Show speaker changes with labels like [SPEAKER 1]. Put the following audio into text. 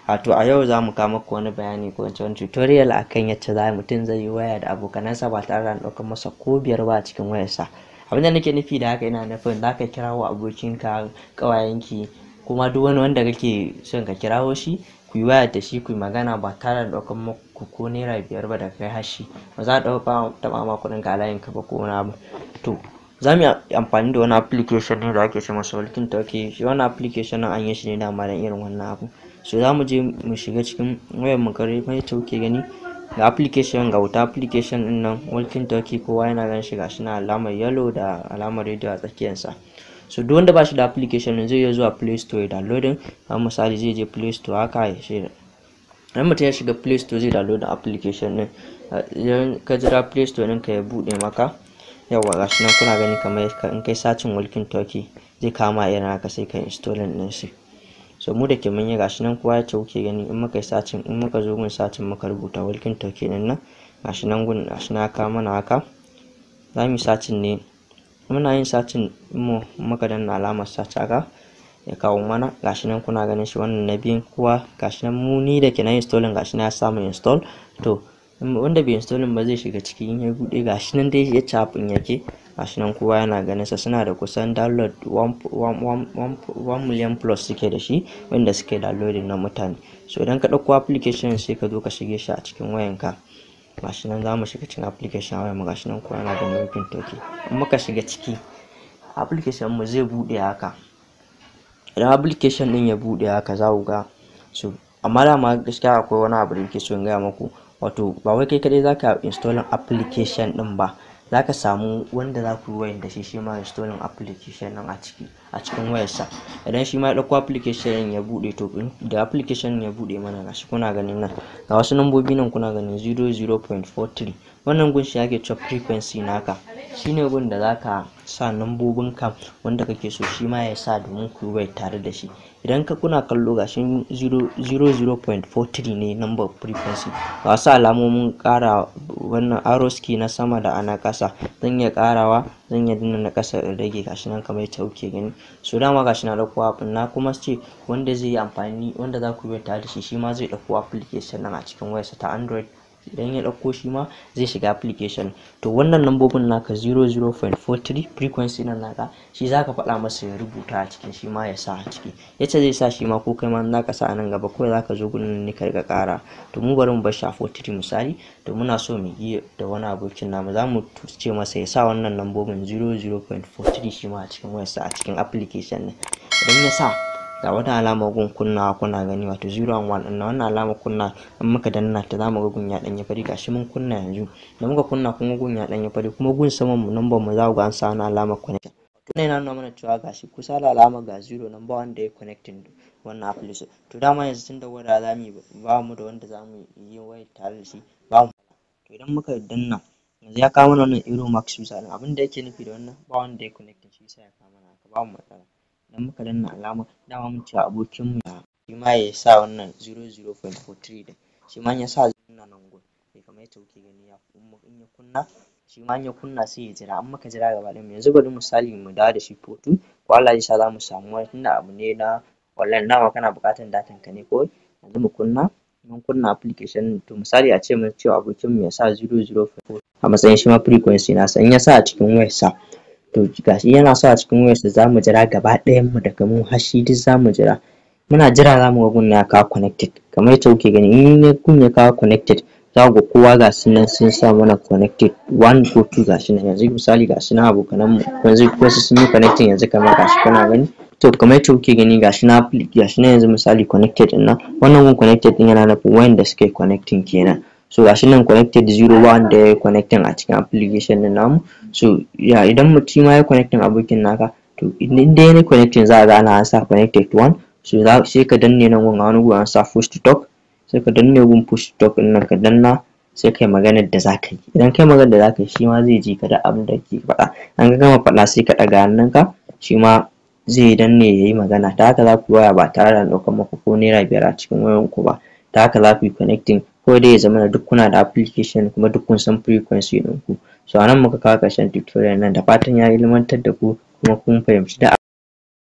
[SPEAKER 1] Wato a yau za mu kawo muku wani bayani ko ince wani tutorial akan yacce za mutum zai yi waya da abokanansa ba tare da an ɗaukar masa ko biyar ba a cikin wayarsa. Abin da nake nufi da haka, ina nufin za ka kirawo abokinka, ƙawayenki, kuma duk wani wanda kake son ka kirawo shi, ku yi waya da shi, ku yi magana ba tare da ɗaukar muku ko naira biyar ba da kai har shi. Ba za a ɗauka taɓa ma kuɗinka a layinka ba ko wani abu. To, za mu yi amfani da wani application ne da ake ce masa Walkie Talkie. Shi wannan application ɗin an yi shi ne dama don irin wannan abu. So za mu je mu shiga cikin wayar mu kamar yacce kuke gani. Ga application, ga wata application ɗin nan, Walkie Talkie, kowa yana ganin shi, gashi nan alamar yellow da alamar radio a tsakiyarsa. So duk wanda ba shi da application ɗin zai iya zuwa Play Store ya downloading. Kamar misali, zai je Play Store haka ya shiga. Idan mutum ya shiga Play Store, zai download application ɗin. Idan ka jira Play Store ɗinka ya buɗe maka, yawwa, gashi nan kuna gani, kamar in kai searching Walkie Talkie zai kama irin haka, sai ka installing ɗin shi. So mu da ke mun yi, gashi nan kowa yacce kuke gani, in muka yi searching, in muka zo gun searching muka rubuta Walkie Talkie ɗin nan, gashi nan gun, gashi nan ya kawo mana haka. Za mu yi searching ne, muna yin searching mu muka danna alamar search haka, ya kawo mana, gashi nan kuna ganin shi, wannan na biyun kowa, gashi nan. Mu ni da ke na installing, gashi nan ya samu install. To, wanda bai installing ba zai shiga ciki, in ya buɗe, gashi nan dai yacce app ɗin yake, gashi nan kowa yana ganin sa. Suna da kusan download 1 million plus suke da shi, wanda suke downloading na mutane. So idan ka ɗauko application, sai ka zo ka shige shi a cikin wayanka. Gashi nan za mu shiga cikin application a wayarmu, gashi nan kowa yana ganin Walkie Talkie. In muka shiga ciki, application mu zai buɗe haka. Idan application ɗin ya buɗe haka, za ku ga. So amma dama gaskiya akwai wani abu da nake so in gaya muku, wato ba wai kai kaɗai zaka installing application ɗin ba, zaka samu wanda za ku yi wayan da shi, shi ma installing application ɗin a cikin wayarsa. Idan shi ma ya ɗauko application ɗin ya buɗe, to da application ya buɗe mana, gashi kuna ganin nan ga wasu lambobi nan kuna ganin 00.43. Wannan gun shi ake cewa frequency naka, shine gun da zaka sa lambobin ka wanda kake so shi ma ya sa domin ku yi waya tare da shi. Idan ka kuna kallo, gashi 00.43 ne number frequency. Ga wasu alamomin ƙara, wannan arrows key na sama da ana ƙasa, zan iya ƙarawa, zan iya danna na ƙasa in rage, gashi nan kamar yacce kuke gani. So dama gashi na ɗauko app, na kuma ce wanda zai yi amfani, wanda za ku yi tare da shi, shi ma zai ɗauko application nan a cikin wayarsa ta Android. Idan ya ɗauko, shi ma zai shiga application. To, wannan lambobin naka 00.43 frequency nan naka, shi zaka faɗa masa ya rubuta a cikin, shi ma ya sa a ciki. Yace zai sa shi ma, ko kai ma zaka sa a nan gaba, kawai zaka zo gurin ne ka riƙa ƙara. To, mu bari mu bar shi a 43 misali. To, muna so mu yi da wani abokin namu, za mu ce masa ya sa wannan lambobin 00.43 shi ma a cikin wayarsa, a cikin application ɗin. Idan ya sa, ga wata alama gun kunna kuna gani, wato 0 and 1 ɗin, wannan alama kunna, in muka danna ta zamu ga gun ya ɗanyi fari. Gashi mun kunna yanzu. Da muka kunna, kun ga gun ya ɗanyi fari, kuma gun saman mu number mu za ku ga an sa wani alamar connection. To, yana nuna mana cewa gashi kusa da alama ga 0 nan, ba wanda ya connecting wannan application. To, dama yanzu tunda gwada za mu yi, ba mu da wanda za mu yi wayar tare da shi, ba mu. To, idan muka danna yanzu, ya kawo mana wannan error max user ɗin. Abin da yake nufi da wannan, ba wanda ya connecting, shi yasa ya kawo mana haka. Ba mu matsala. Idan muka danna alama, dama mun ce abokin mu shi ma ya sa wannan 00.43 ɗin, shi ma in ya sa, zai kunna nan gun kamar yacce kuke gani. Ya in ya kunna, shi ma in ya kunna, sai ya jira. In muka jira gaba ɗayan mu yanzu, bari misali mu dawo da shi 42, ko Allah zai sa za mu samu wani, tunda abu ne na online, dama kana buƙatar datan ka ne kawai. Yanzu mu kunna, mun kunna application. To, misali a ce mun cewa abokin mu ya sa 004 a matsayin shi ma frequency nasa. In ya sa a cikin wayarsa, to gashi yana sa a cikin wayarsa, za mu jira gaba ɗayan mu, daga mu har shi duk za mu jira. Muna jira, za mu ga gun ya kawo connected kamar yacce kuke gani. In gun ya kawo connected, za ku ga kowa ga su nan sun sa mana connected one ko two. Gashi nan yanzu misali, ga su nan abokanan mu yanzu wasu sun yi connecting yanzu, kamar gashi kuna gani. To, kamar yacce kuke gani, gashi na gashi nan yanzu misali connected ɗin nan, wannan gun connected ɗin yana nufin wayanda suka yi connecting kenan. So gashi nan connected zero, ba wanda ya yi connecting a cikin application ɗin namu. So ya idan mutum ma ya connecting, abokin naka, to in dai ya connecting, za a ga ana sa connected one. So sai ka danne nan gun, a wani gun an sa push to talk, sai ka danne gun push to talk ɗin nan, ka danna, sai kai maganar da zaka yi. Idan kai maganar da zaka yi, shi ma zai ji ka da abin da kake faɗa. An ka gama faɗa, sai ka ɗaga hannunka, shi ma zai danne ya yi magana. Ta haka za ku waya ba tare da an ɗaukar muku ko naira biyar a cikin wayanku ba. Ta haka za ku yi connecting, ko dai ya zamana duk kuna da application kuma duk kun san frequency ɗinku. So a nan muka kawo ƙarshen tutorial nan, da fatan ya ilmantar da ku kuma kun fahimci da